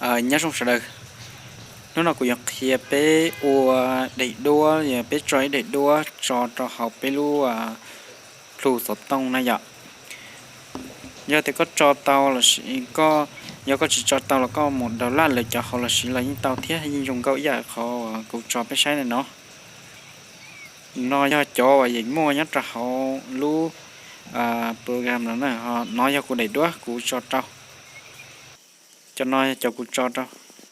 Nyob zoo sawv daws, hnub no kuv yuav qhia peb ua daim duab, peb tso ib daim duab tso rau hauv peb lub plhu xov tooj na yom. Yog tias koj tso tau los sis koj, yog koj tsis tso tau los koj mus download lawv cov hauv los sis los yeej tau thiab, yeej zoo nkauj ib yam qhov kuv tso peb saib ntawm no. No yog cov uas yeej muaj nyob rau hauv lub program no na, no yog kuv daim duab kuv tso rau. Cov no yog cov kuv tso rau.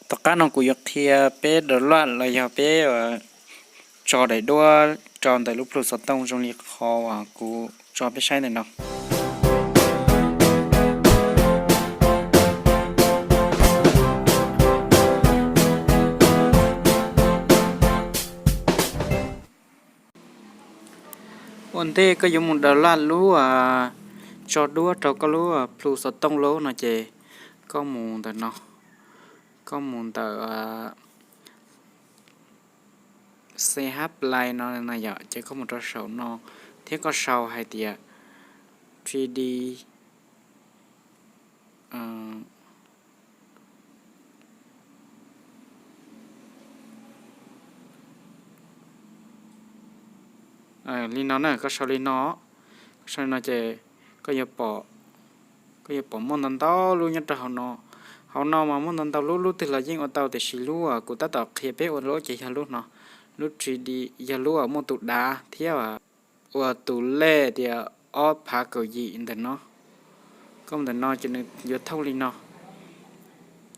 Tom qab no kuv yuav qhia peb download los yog peb tso daim duab rau ntawm lub plhu xov tooj zoo li qhov uas kuv tso peb saib ntawm no. Ua ntej koj yuav mus download lub tso duab rau koj lub plhu xov tooj lawm no ces koj mus ntawm no, koj mus ntawm C H Play no na yom, ces koj mus rau saum no thiab koj sau hais tias three D li no na, koj sau li no, koj sau li no ces koj yuav pom, koj yuav pom muaj ntau ntau lub nyob rau hauv no. Hauv no mas muaj ntau ntau lub, lub twg los yeej ua tau, tiam sis lub uas kuv tab tom qhia peb ua lub ces yog lub no, lub three D, yog lub uas muaj tus dav thiab ua tus lej tias ob phav kaum yim ntawm no. Koj mus ntawm no ces nws yuav thooj li no,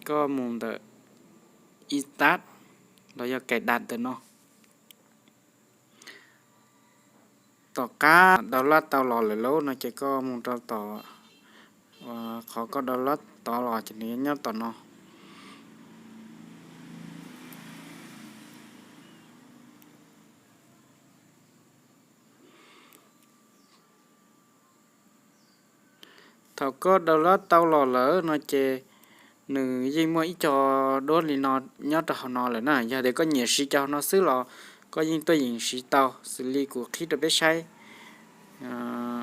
koj mus ntawm install los yog cài đặt ntawm no. Tom qab download tau los lawm lauj no ces koj mus rau tom qhov koj download tod los ces nws yuav nyob tom no. Thaum koj download tau los lawm no ces nws yeej muaj ib co duab li no nyob rau hauv no lawm na. Yog tias koj nyiam siv cov hauv no xwb los koj yeej tuaj yeem siv tau, xws li kuv qhib rau peb saib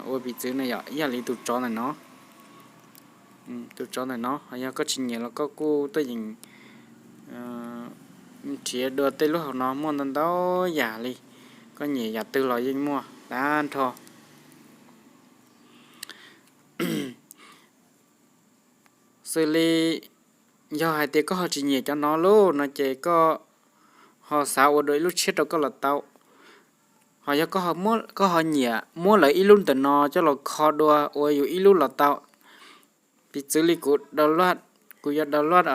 ua piv txwv na yom, ib yam li tus tsov ntawm no. Tus tsov ntawm no, yog koj tsis nyiam los koj kuj tuaj yeem nrhiav dua tej lub hauv no muaj ntau ntau yam li, koj nyiam yam twg los yeej muaj tag nrho. Xws li yog hais tias koj ho tsis nyiam cov no lauj no ces koj ho xav ua dua ib lub tshiab rau koj los tau. Ho yog koj ho nyiam muab lawv ib lub ntawm no coj los kho dua ua yus ib lub los tau. Piv txwv li kuv download, kuv yuav download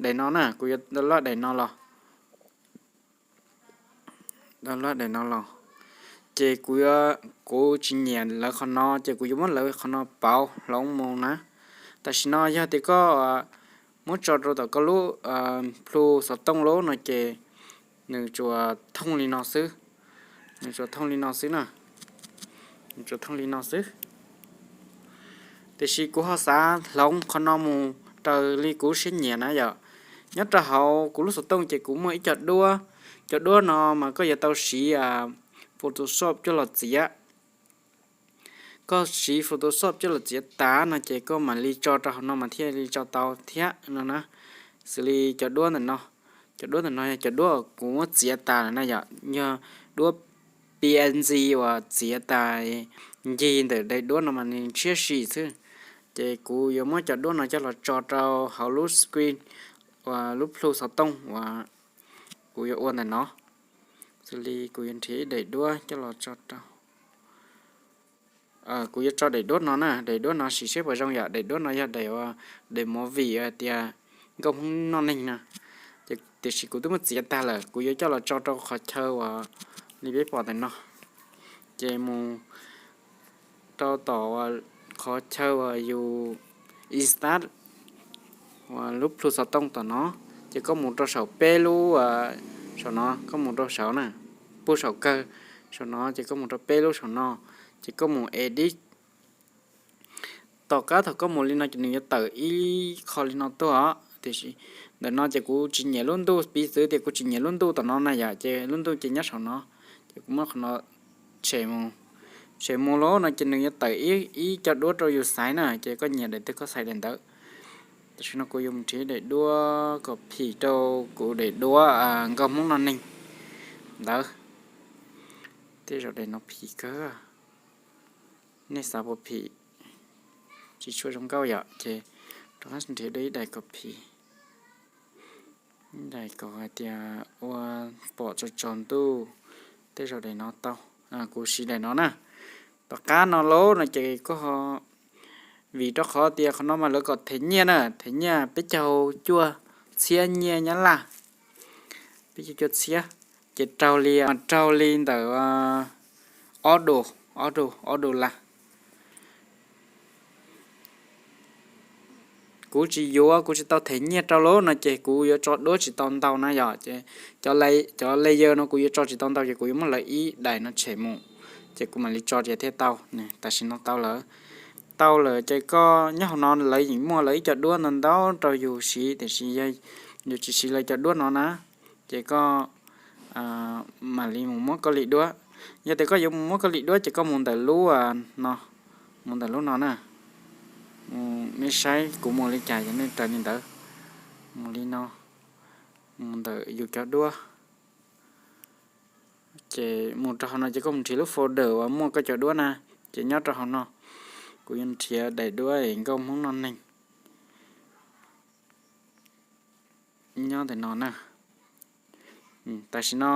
daim no na, kuv yuav download daim no los, download daim no los, ces kuv, kuv tsis nyiam lawv qhov no ces kuv yuav muab lawv qhov no pauv hloov mus na. Tam sim no yog tias koj muab tso rau tom koj lub plhu xov tooj lauj no ces nws tsuas thooj li no xwb, nws tsuas thooj li no xwb na, nws tsuas thooj li no xwb. Tiam sis kuv ho xav hloov qhov no mus raws li kuv siab nyiam na yom. Nyob rau hauv kuv lub xov tooj ces kuv muaj ib co duab, cov duab no mas koj yuav tau siv Photoshop coj los txiav. Koj siv Photoshop coj los txiav tas no ces koj mam li tso rau hauv no mas thiaj li tso tau thiab no na. Xws li cov duab ntawm no, cov duab ntawm no yog cov duab kuv muab txiav tas lawm na yom, yog duab P N G uas txiav tas ncig ntawm daim duab no mas nws ntshiab si xwb. Ces kuv yuav muab cov duab no coj los tso rau hauv lub screen uas lub plhu xov tooj uas kuv yuav ua ntawm no. Xws li kuv yuav nrhiav ib daim duab coj los tso rau, kuv yuav tso daim duab no na, daim duab no sim seb puas zoo yom, daim duab no yog daim, daim movie tias nkauj Hmoob noj neeg no. Ces tiam sis kuv twb muab txiav tag lawm, kuv yuav coj los tso rau qhov chaw uas li peb pom ntawm no. Ces mus rau tom qhov chaw uas yus install uas lub plhu xov tooj tom no, ces koj mus rau saum peb lub, saum no koj mus rau saum na, puag saum kawg saum no ces koj mus rau peb lub saum no, ces koj mus edit. Tom qab thaum koj mus li no ces nws yuav tawm ib qho li no tuaj os, tiam sis ntawm no ces kuv tsis nyiam lub ntuj, piv txwv tias kuv tsis nyiam lub ntuj tom no na yom, ces lub ntuj ces nyob saum no, ces kuv muab qhov no tshem mus, tshem mus lawm no ces nws yuav tawm ib co duab rau yus xaiv na, ces koj nyiam daim twg koj xaiv daim ntawd. Tam sim no kuv yuav mus nrhiav daim duab kom phim rau kuv daim duab nkauj Hmoob noj neeg ntawd. Tej zaum daim no phim kawg. Nej xav puas phim? Tsis tshua zoo nkauj yom, ces rov qab nrhiav dua ib daim kom phim. Ib daim kom hais tias ua pom tsaus tsaus ntuj. Tej zaum daim no tau. Kuv siv daim no na. Tom qab no lauj no ces koj ho, vim rau qhov tias qhov no mas lawv kom them nyiaj na, them nyiaj peb caug cuaj txhiab nyiaj Nyab Laj, peb caug cuaj txhiab, ces raug li, raug li ntawm ob du, ob du, ob du las. Kuv tsis yuav, kuv tsis tau them nyiaj rau lawm no ces kuv yuav tso duab tsis tau ntau na yom. Ces cov layer no kuv yuav tso tsis tau ntau ces kuv yuav muab lawv ib daim no tshem mus, ces kuv mam li tso ces thiaj tau. Tam sim no tau lawm. Tau lawm ces koj nyob hauv no lawv yeej muaj lawv ib co duab ntau ntau rau yus siv, tiam sis yus tsis siv lawv cov duab no na, ces koj mam li mus muab koj li duab. Yog tias koj yuav mus muab koj li duab ces koj mus ntawm lub no, mus ntawm lub no na. Nej saib kuv mus li cas yog nej raws li ntawd. Mus li no, mus ntawm yus cov duab. Ces mus rau hauv no ces koj mus nrhiav lub folder uas muaj koj cov duab na. Ces nyob rau hauv no, kuv yuav nrhiav daim duab nkauj Hmoob noj neeg. Nyob ntawm no na. Tam sim no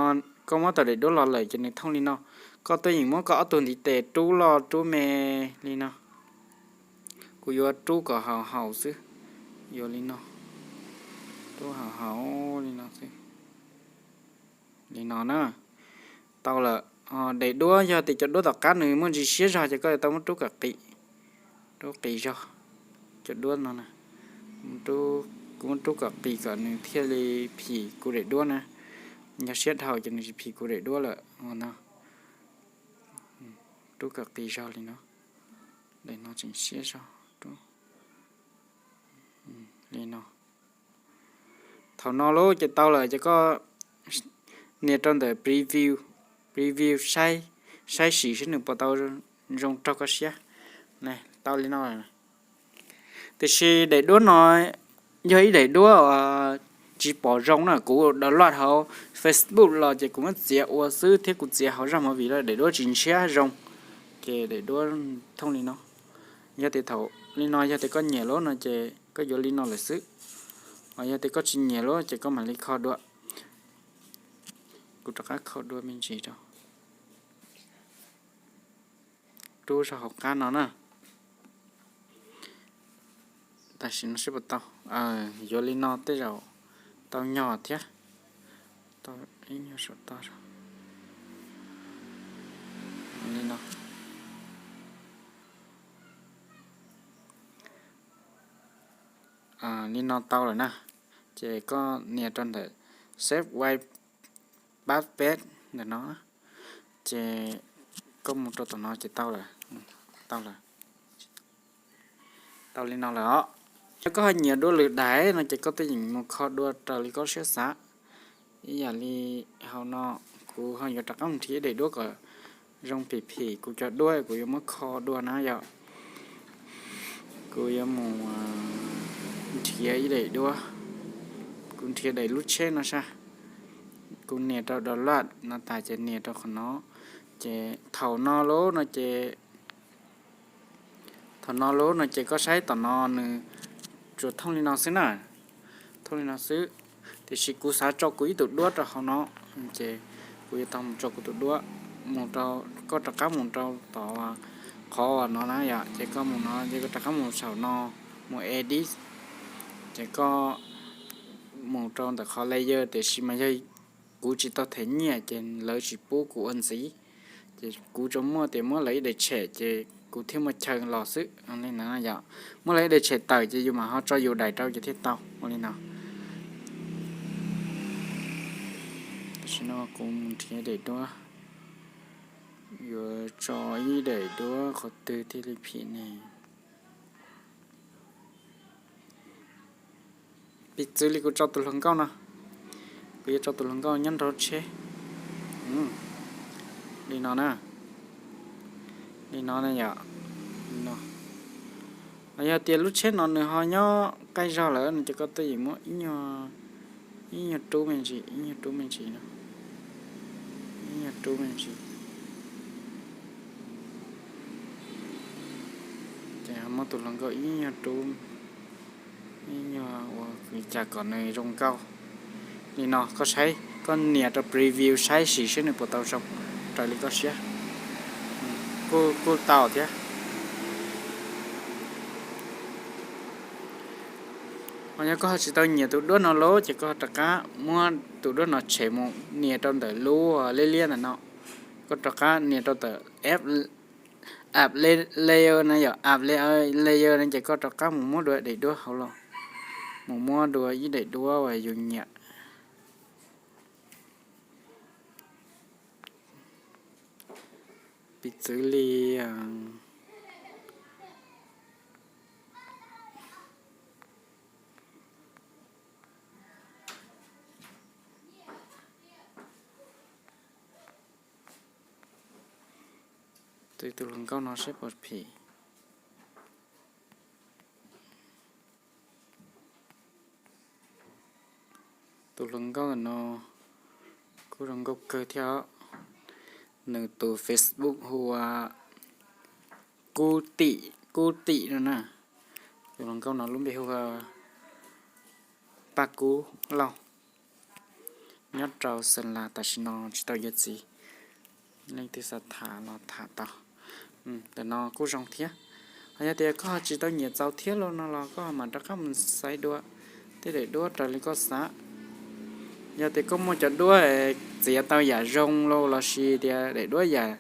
koj muab tau daim duab los lawm ces nws thooj li no. Koj tuaj yeem muab koj ob tug ntiv tes rub loj rub me li no. Kuv yuav rub kom haum haum xwb. Yuav li no. Rub haum haum li no xwb. Li no na. Tau lawm. Daim duab yog tias cov duab tom qab nws muaj ntsis siab zog ces koj yuav tau muab rub kom qis, rub qis zog. Cov duab no, kuv muab rub kom qis kom nws thiaj li phim kuv daim duab na. Yog siab dhau ces nws tsis phim kuv daim duab lawm no. Rub kom qis zog li no. Daim no tseem siab zog. Li no. Thaum no lub ces tau lawm ces koj nias rau ntawm preview, preview saib, saib sim seb nws puas tau zoo raug koj siab. Tau li no. Tiam sis daim duab no yog ib daim duab uas tsis pom zoo na, kuv download hauv Facebook los ces kuv muab txiav ua xwb thiab kuv txiav hauv zaj movie los daim duab tsis ntshiab zoo, ces daim duab thooj li no. Yog tias thaum li no yog tias koj nyiam lawm no ces koj yuav li no lawm xwb. Yog tias koj tsis nyiam lawm ces koj mam li kho dua. Kuv rov qab kho dua me ntsis rau. Rub zog hauv qab no na. Tam sim no seb puas tau. Yuav li no tej zaum tau nyog thiab. Tau ib nyuag saum toj zog. Li no. Li no tau lawm na. Ces koj nias rau ntawm Save Wipe Password ntawm no. Ces koj mus rau tom no ces tau lawm. Tau lawm. Tau li no lawm os. Yog koj ho nyiam dua lwm daim no ces koj tuaj yeem mus kho dua raws li koj siab xav. Ib yam li hauv no, kuv ho yuav rov qab mus nrhiav ib daim duab kom zoo phim phim kuv cov duab kuv yuav muab kho dua na yom. Kuv yuav mus nrhiav ib daim duab. Kuv nrhiav daim lub tsheb no sab. Kuv nias rau download no tas ces nias rau qhov no. Ces thaum no lub no ces, thaum no lub no ces koj saib tom no nws tsuas thooj li no xwb na. Thooj li no xwb. Tiam sis kuv xav tso kuv ib tug duab rau hauv no, ces kuv yuav tau mus tso kuv tus duab, mus rau, koj rov qab mus rau tom qhov no na yom, ces koj mus no ces koj rov qab mus saum no, mus edit, ces koj mus rau ntawm qhov layer, tiam sis mas yog kuv tsis tau them nyiaj ces lawv tsis pub kuv ua ntxiv. Ces kuv tsuas muaj tias muab lawv ib daim tshem ces kuv thiaj muaj chaw los xwb li na yom. Muab lawv ib daim tshem tawm ces yus mam ho tso yus daim rau ces thiaj tau ua li no. Tam sim no kuv mus nrhiav daim duab, yuav tso ib daim duab qhov twg thiaj li phim ne? Piv txwv li kuv tso tus hluas nkauj no, kuv yuav tso tus hluas nkauj nyob nrog lub tsheb li no na. Li no na yom. Yog tias lub tsheb no nws ho nyob qaij zog lawm no ces koj tuaj yeem muab ib nyuag rub me ntsis, ib nyuag rub me ntsis no, ib nyuag rub me ntsis. Ces muab tus hluas nkauj ib nyuag rub, ib nyuag ua li cas kom nws zoo nkauj. Li no koj saib, koj nias rau preview saib sim seb nws puas tau zoo raws li koj siab. Kuj tau thiab. Ho yog koj ho tsis tau nyiam tus duab no lawm ces koj rov qab muab tus duab no tshem mus nias rau ntawm lub liab liab ntawm no. Koj rov qab nias rau ntawm app layer na, yog app layer na ces koj rov qab mus muab dua daim duab hauv los, mus muab dua ib daim duab uas yus nyiam. Piv txwv li txwv tus hluas nkauj no saib puas phim. Tus hluas nkauj no kuj zoo nkauj kawg thiab. Nws tus Facebook hu ua Kub Tim, Kub Tim no na. Tus hluas nkauj no lub npe hu ua Paj Kub Lauj, nyob rau Xeem Las, tam sim no tsis tau yuav txiv. Leej twg xav tham los tham tau. Ntawm no kuj zoo thiab. Ho yog tias koj tsis tau nyiam txaus thiab los no los koj mam rov qab mus xaiv dua tej daim duab raws li koj xav. Yog tias koj muaj cov duab txiav tau yam zoo los lossis tias daim duab yam,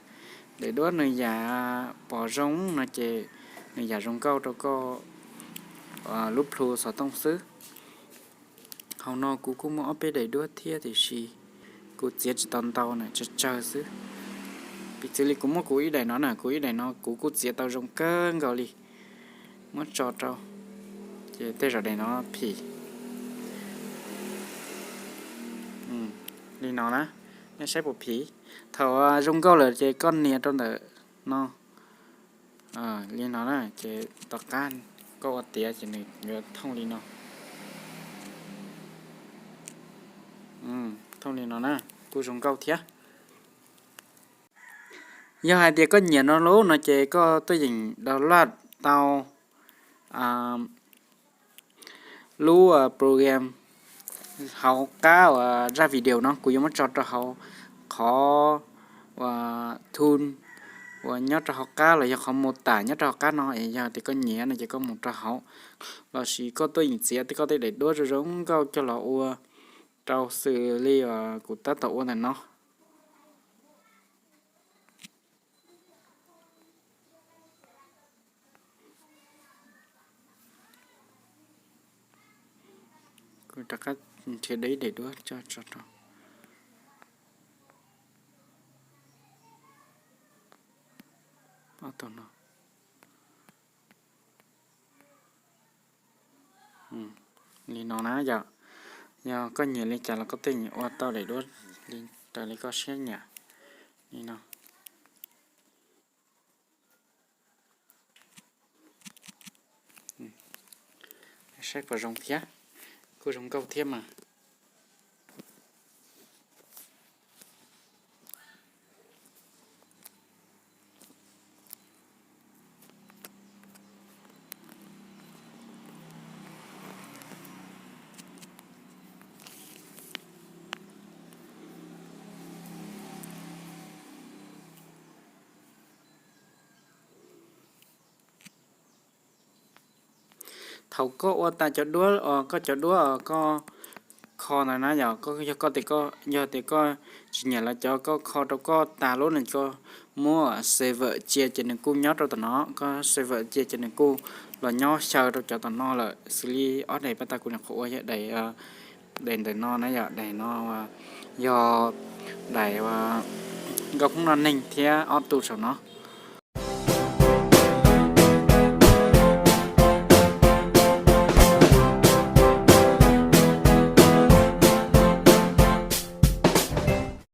daim duab nws yam pom zoo no ces nws yam zoo nkauj rau koj lub plhu xov tooj xwb. Hauv no kuv kuj muaj ob peb daim duab thiab tiam sis kuv txiav tsis tau ntau na, tsawg tsawg xwb. Piv txwv li kuv muab kuv ib daim no na, kuv ib daim no kuv kuj txiav tau zoo kawg nkaus li. Muab tso rau, ces tej zaum daim no phim. Li no na, nej saib puas phim. Thaum zoo nkauj lawm ces koj nias rau ntawm no. Li no na ces tom qab koj ua tiav ces nws yuav thooj li no. Thooj li no na, kuj zoo nkauj thiab. Yog hais tias koj nyiam no lawm no ces koj tuaj yeem download tau lub program hauv qab uas zaj video no, kuv yuav muab tso rau hauv qhov uas tool uas nyob rau hauv qab los yog qhov mô tả nyob rau hauv qab no es yog tias koj nyiam no ces koj mus rau hauv, lossis koj tuaj yeem txiav koj tej daim duab zoo zoo nkauj coj los ua rau xws li uas kuv tab tom ua ntawm no. Kuv rov qab nrhiav dua ib daim duab tso rau. Ob tug no. Li no na yom, yog koj nyiam li cas los koj tej nyiam ua tau daim duab raws li koj siab nyiam li no. Saib puas zoo thiab, kuj zoo nkauj thiab mas. Thaum koj ua tas cov duab, koj cov duab koj kho ntawd na yom, yog koj tias, yog tias koj tsis nyiam lawv cov, koj kho rau koj tas lub no, koj muab save cia ces nws kuj nyob rau tom no, koj save cia ces nws kuj los nyob xyaw rau cov tom no lawm. Xws li ob daim pab tas kuv nyuam qhuav ua yog daim, daim ntawm no na yom, daim no yog daim nkauj Hmoob noj neeg thiab ob tug saum no.